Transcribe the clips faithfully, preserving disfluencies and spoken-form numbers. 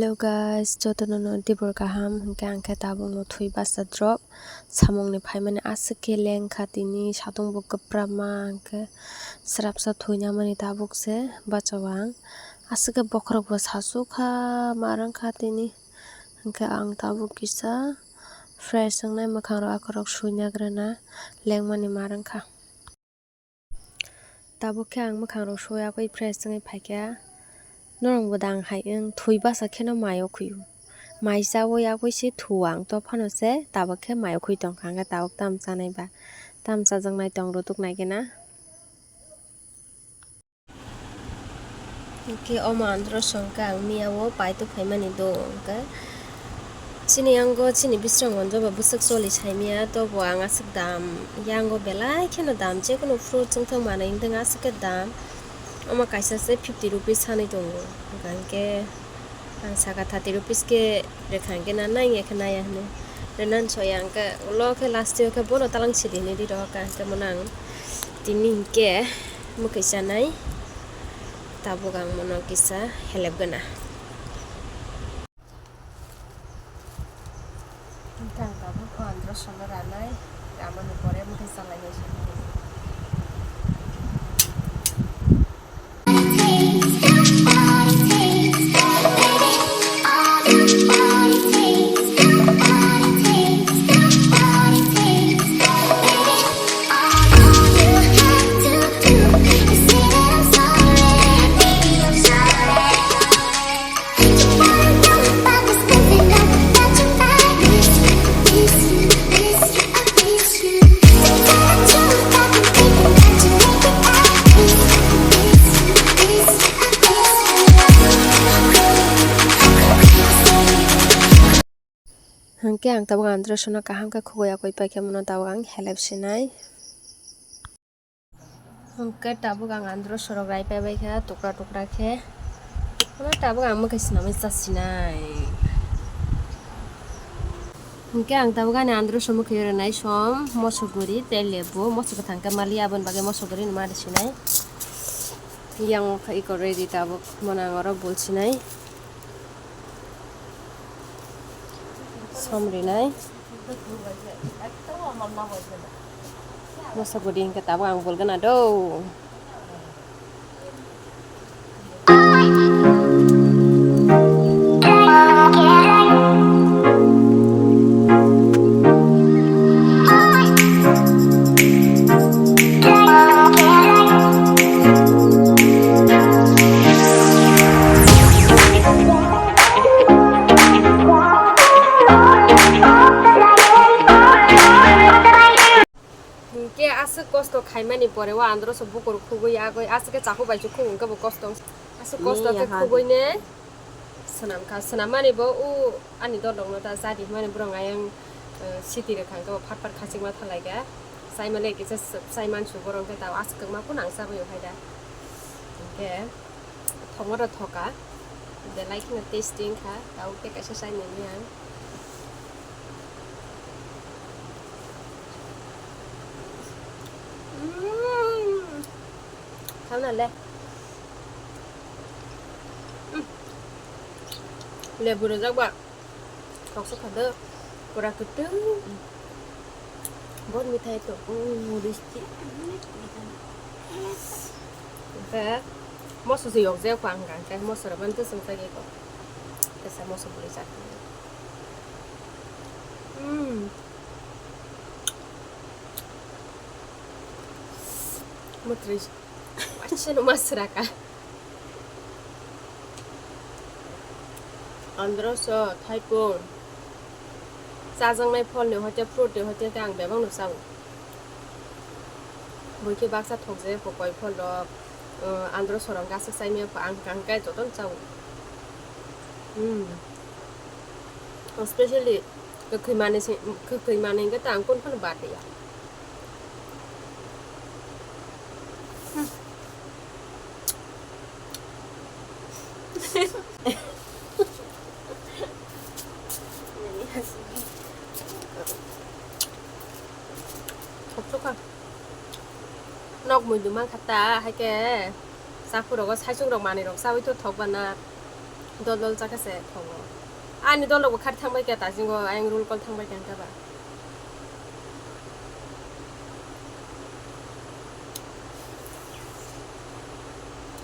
Hello guys, jotono no tibur kaham, hwnkhe ang khe tabuk no thwi basa drop. Samung ni phaimani aswk khe lengkha tini, satung bo kwpra ma, hwnkhe srapsa thwina mani tabuk se bachao ang. Aswk khe bokhorok bo sasukha, ma rwngkha tini. Hwnkhe ang tabuk kisa fresh wngnai, mwkhang rok akhorok suina grana lengmani ma rwngkha. Tabuk khe ang mwkhang rok suya kwi fresh wngwi phaikha. Norok bo dang hai wng thwi basa kheno mai o khwi o. Mai chawi yakwi se thu ang to phano se tabuk khe mai o khwi tongkha, hwnkhe tabuk tam chanai ba tam chajaknai tong rutuk nai khe na. Hwnkhe omo andro songkha ang miya o paito phaimani do hwnkhe. Chini yango chini bisrang monjo ba bwswk choli saimaya, tobo ang aswk dam yango belai kheno dam, jekono fruit chwngthok manwi wngthang aswk khe dam. Omo kaisa se fifty rupees sanwi tongo, hwnkhe ang saka thirty rupees khe rwkha hwnkhe na nai ya khe naiya hwnwi rwnan soya hwnkhe ulo khe last o khe bono talang sidi hinwi ri rohorkha hwnkhe mono ang tini hwnkhe mwkhwi chanai. Tabuk ang mono kisa helep gana. Hwnkhe ang tabuk o andro sono ranai, ramani pore mwkhwi chalainai se. Hwnkhe ang tabuk andro sono kaham khe khugui yakui paikhe mono tabuk ang helep sinai. Hwnkhe tabuk ang andro sorok rai paibai kha tukra tukra khe. Hwnkhe tabuk ang mwkhwi swnamwi chasinai. Hwnkhe ang tabuk ani andro so mwkhwi rwnai som, moso guri tei lebu, moso kwthang khe mali aboni bagwi moso guri no ma rwsinai. Yang wngkha iko ready tabuk, mono ang oro bul sinai. Som rinai. Moso guri hwnkhe tabuk ang bulgana do. Hwnkhe aswk kosto khaimani pore o andro so bukur khugui yagwi aswk khe chakhuk bai se khuk hwnkhe bo kosto wng-, aswk kosto khe khugui ne swnam kha. Swnam mani bo o ani dolong no ta jadi hwnmani borok ayang, eh, city rwkha hwnkhe bo phat phat khachikma thalai kha. Chai male kisa chai mansu borok hwnkhe ta aswk kwma phano ang chabwi o hai da. Hwnkhe. Thokma rok thoka, belai kheno tasty wngkha, tabuk tei kaisa chai nini ang. Mm. Khana le. Mm. Lebu rwjak ba. Thoksa kha do, pura kwtwng. Bor mithai to. Oh, risti. Hwnkhe moso se yok je kho ang hwnkhe moso rok mani bwswng chagwi kho. Tesa moso bwrwi chakhe. Hmm. Mwtwrwi. Waisa no ma swraka. Andro so thaipung. Chajaknai pholni hoite fruit ni hoite khe ang bebak no chao. Bui khe baksa thokjak kho koi phol rok. Andro so rok gasa chaimaya kho ang kang khe jotono chao. Hmm. Especially kwkhwi manwi se, kwkhwi manwi hwnkhe ta ang kunu phano bad ya. Hmm. Thokchokha. Nok muidu mankha ta, haikhe chakhurok o saichung rok manwi rok chawi to thok bana. Dol dol chakha se thongo. Ani dol rok bo khar thangbai kha ta jingo, ayang roll call thangbai kha ba.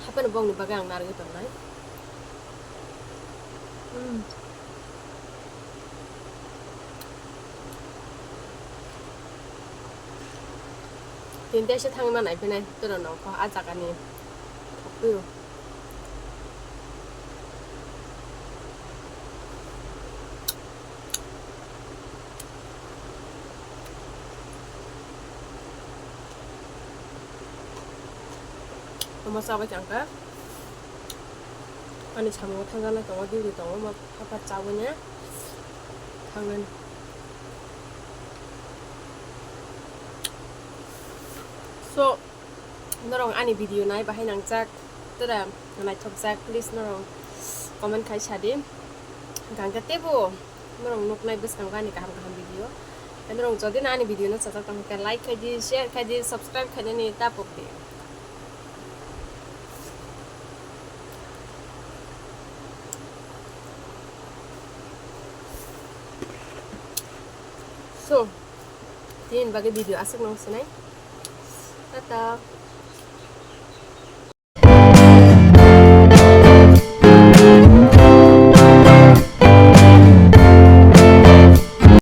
Haphano bongni bagwi ang narwgwi tongnai. Mm. Tini tei se thangwi ma naiphinai, toro nongkho a jagani thokpio. Omo chabai changkha. Ani samungo thangjaknai tongo, duty tongo, omo phapar chawi ne thangnani. So, norok ani video nai bahai nangjak, tora naithokjak, please norok comment khai sadi. Gangga tebo norok nuknai bwskango ani kaham kaham video. Norok jodi na ani video no chajak tong khe like khai di, share khai di, subscribe khainani ta pok di. So, tini bagwi video aswk nung sinai. Tata.